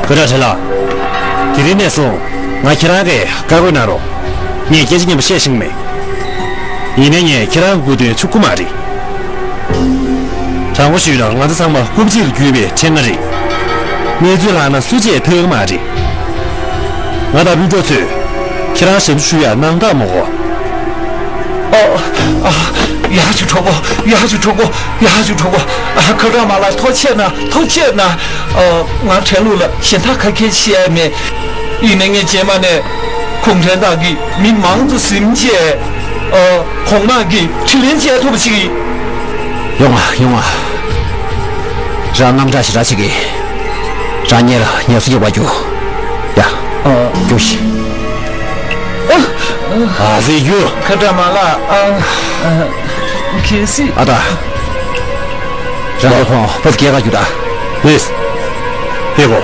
ཀུའུ་ཀྲང་ཁྲེན་ལགས། དེ་རིང་ནས་བཟུང་ང་ཁྱེད་རང་གི་བཀའ་བཀོད་གནང་རོགས། ངས་སྐད་ཆ་སྙན་པོ་བཤད་ཤེས་ཀྱི་མེད། ཡིན་ནའི་ངས་ཁྱེད་རང་གི་སྐུ་དོན་འཆུག་གི་མ་རེད། དྲང་པོ་ཞུས་ན་ང་ཚོ་ཚང་མ་རྐུབ་གཅིག་ལ་རྒྱུས་པའི་ཕྲེང་ང་རེད། གནས་ཚུལ་ལྷག་ན་སུ་གཅིག་ཐོས་ཀྱི་མ་རེད། ང་དང་སྤུན་གྲོགས་ཚོས་ཁྱེད་རང་ཞབས་ཕྱི་ཞུ་ཡ་གནང་དང་མ་གོ། ཨ། ཨ། ཡག་ཅིག་གྲོགས་པོ། ཡག་ཅིག་གྲོགས་པོ། ཡག་ཅིག་གྲོགས་པོ། ཨ། ཁ་བྲལ་མ་ལགས། ཐུགས་རྗེ་གནང་། ཐུགས་རྗེ་གནང་། ཨ། ང་ཁྲེན་ལུག་ལ་གཞན་དག་ག་གེ་བཤད་ཡ་མེད། ཡིན་ནའི་ངས་རྗེས་མ་ནས་གུང་ཁྲན་ཏང་གི་མི་མང་ཙམ་ཟིན་བྱས། ཨ། གོང་མ་གི་དྲིན་ལན་འཇལ་ཐུབ་པ་ཞིག་ཡིན། ཡོང་ང་། ཡོང་ང་། རང་རྔམ་སྐྲག་ཞེ་དྲག་བྱེད་ཀྱི། རང་ཉལ་ལ་ངལ་གསོ་རྒྱག་པར་རྒྱུགས། ཡ། ཨ། རྒྱུགས་ཤིག་ཨ་ཙི་རྒྱུགས། ཁ་བྲལ་མ་ལགས། ཨ། ཨ། གལ་སྲིད། ཨ་ད། རང་གི་ཁོང་ཕར་སྐྱེལ་ག་རྒྱུགས་དང་། ལགས། ཕེབས་གོ།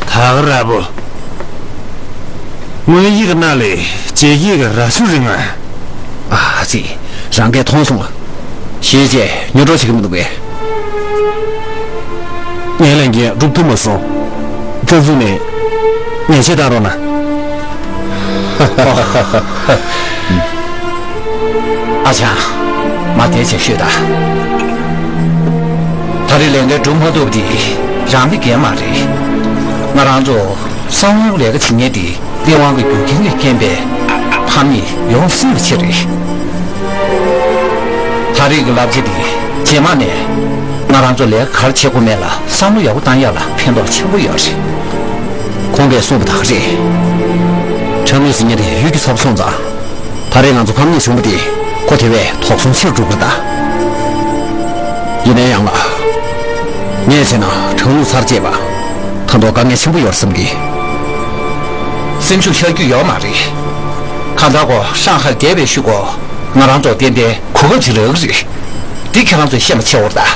ད་ག་ར་བོ། སྔོན་ཡིག་ནང་ལས་རྗེས་ཡིག་ར་ཤུ་རིང་ང་། ཨ་ཙི། རང་གིས་མཐོང་སོང་ང་། ཞེས་བྱས་ཉོ་སྒྲོག་བྱེད་ཀྱི་མི་འདུག་པས། ངའི་ལས་འགན་སྒྲུབ་ཐུབ་མ་སོང་། ད་གཟོད་ནས་ཉེས་ཆད་བཏང་རོགས་གནང་། ཨ་ཅག་མ་དེ་ཆེ་ཤོས་ད། ད་རེས་ལས་འགན་སྒྲུབ་མ་ཐུབ་དེ་རང་གི་འགན་མ་རེད། ང་རང་ཚོ་བསམ་བློའི་ལས་ཀ་བྱེད་མཁན་དེ་སྟེས་དབང་གི་རྒྱུ་རྐྱེན་ལས་རྐྱེན་པས་ཕམ་ཉེས་ཡོང་སྲིད་པ་ཆེ་རེད། ད་རེས་ཀྱི་བསླབ་བྱ་དེ་རྗེས་མ་ནས་ང་རང་ཚོ་ལས་ཀ་ག་རེ་བྱེད་དགོས་མེད་ལ་བསམ་བློ་ཡག་པོ་བཏང་ཡག་ལ་ཕན་ཐོགས་ཆེན་པོ་ཡོད་རེད། ཁོང་གིས་གསུངས་པ་ད་ག་རེད། ཁྲང་ལུག་ཟེར་མཁན་དེ་ཡུལ་གྱི་ཚབ་སོང་ཙང་། ད་རེས་ང་ཚོ་ཕམ་ཉེས་བྱུང་བ་དེ་ཁོ་དེ་བས་དོགས་ཟོན་ཆེ་རུ་འགྲོ་གི་རེད་ད། ཡིན་ནའི་ཡང་ལ། ངས་བྱས་ན་ཁྲང་ལུག་ཚར་བཅད་པ། ད་དུང་དཀའ་ངལ་ཆེན་པོ་ཡོད་བསམ་གི། སེམས་ཤུགས་ཆག་རྒྱུ་ཡོད་མ་རེད། གང་ལྟར་ཁོ་ཧྲང་ཧའེ་བསྡད་པའི་གཞུག་གུ་ང་རང་ཚོ་ཏན་ཏན་གོ་སྐབས་ཅིག་རག་གི་རེད། འདི་ཁྱེད་རང་ཚོས་ཤེས་པ་ཆེ་བོར་གདའ།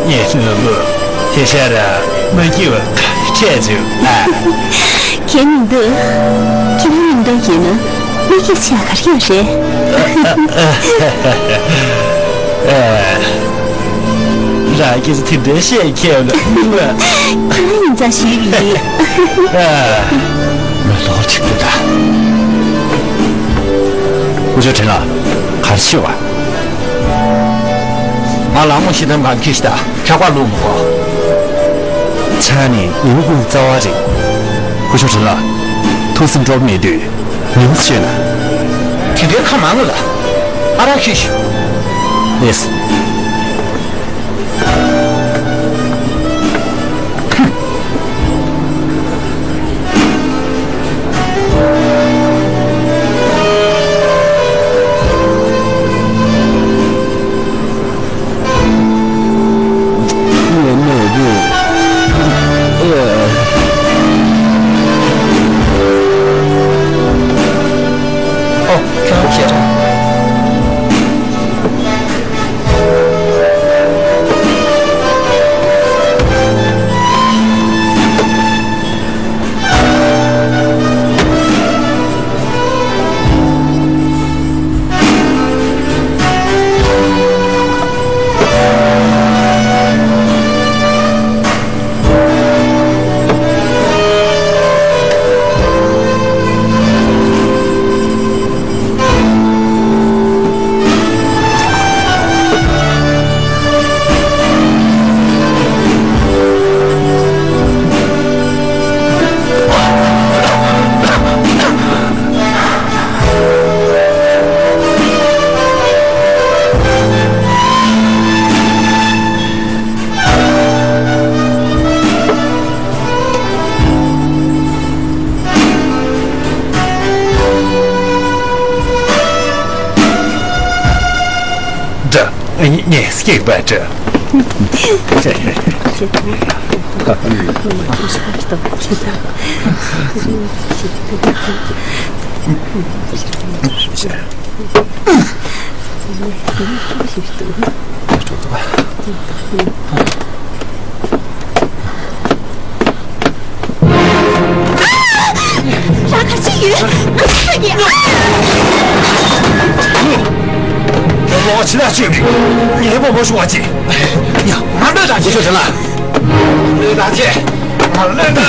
ངས་ལོ་ལོ་དེ་ཤར་མ་སྐྱིད་པ་ཁྲས་ཚུལ་ཨ། གལ་མི་འདུག་ཁྱེད་རང་མིང་འདོགས་ཡིན་ན་མ་སྐྱིད་ཆ་ག་རེ་ཡོད་རེད། རང་སྐྱེས་དེ་འདྲའི་བཤད་མཁས་པ་ཁྱེད་རང་ཡིན་ཙང་ཞུས་ཡིན། ཨ། ང་ལོག་ཅིག་ལྟ། སྐུ་ཞབས་ཁྲིན་ལགས་ག་རེ་བྱེད་པ། ང་ལག་མོ་ཤི་དམ་གང་ཁྱི་ཤི་ད་ཁྱག་པ་ལུག་མི་གོ་ཚ་ནི་ཡིན་ཀུན་རྩ་བ་རེད། སྐུ་ཞབས་ཁྲིན་ལགས་ཐུགས་སེམས་སྤྲོ་པོ་མེད་དུས་ཉུང་ཤོས་ན། དེ་འདྲའི་ཁ་མང་ལ་ཨ་རག་ཤི་ཤི། ལེས། ཨོ། ཁྱོད་རང་བཤད་ར། འདྲ། ངས་སྐྱེས་པ་འདྲ། རང་ག་ཅི་ཡོད། ཨ་ཡ། ལོ་ཕྱི་ལ་ཅིག་ངའི་བུ་མོ་ཞུ་བ་ཅིག་ཡ། ང་འདོད་དང་ཅི་ཞུ་དྲན་ལ། ལོས་དང་ཅི། ང་ལོས་དང་།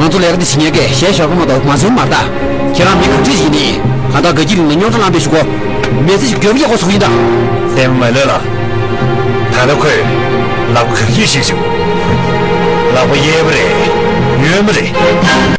ང་ཚོ་ལས་ཀ་འདི་བྱེད་མཁན་གྱི་གཞས་ཞོགས་པ་མ་གཏོགས་མ་བྱུང་མ་རེད་ད། ཁྱེད་རང་མི་ག་འདྲ་ཞིག་ཡིན་ནི། གང་ལྟར་དགའ་སྐྱིད་གླིང་ལ་རྙོག་དྲ་ལངས་པའི་གཞུག་གུ། མི་ཚེ་ཞིག་འགྱོད་པ་སྐྱེ་དགོས་སུ་ཡིན་ད། སེམས་མ་ལྷོད་ལ། ད་ལྟ་ཁོས་ལག་པ་ག་རེ་བྱེད་བྱུང་། ལག་པ་གཡས་པ་རེད། གཡོན་པ་རེད།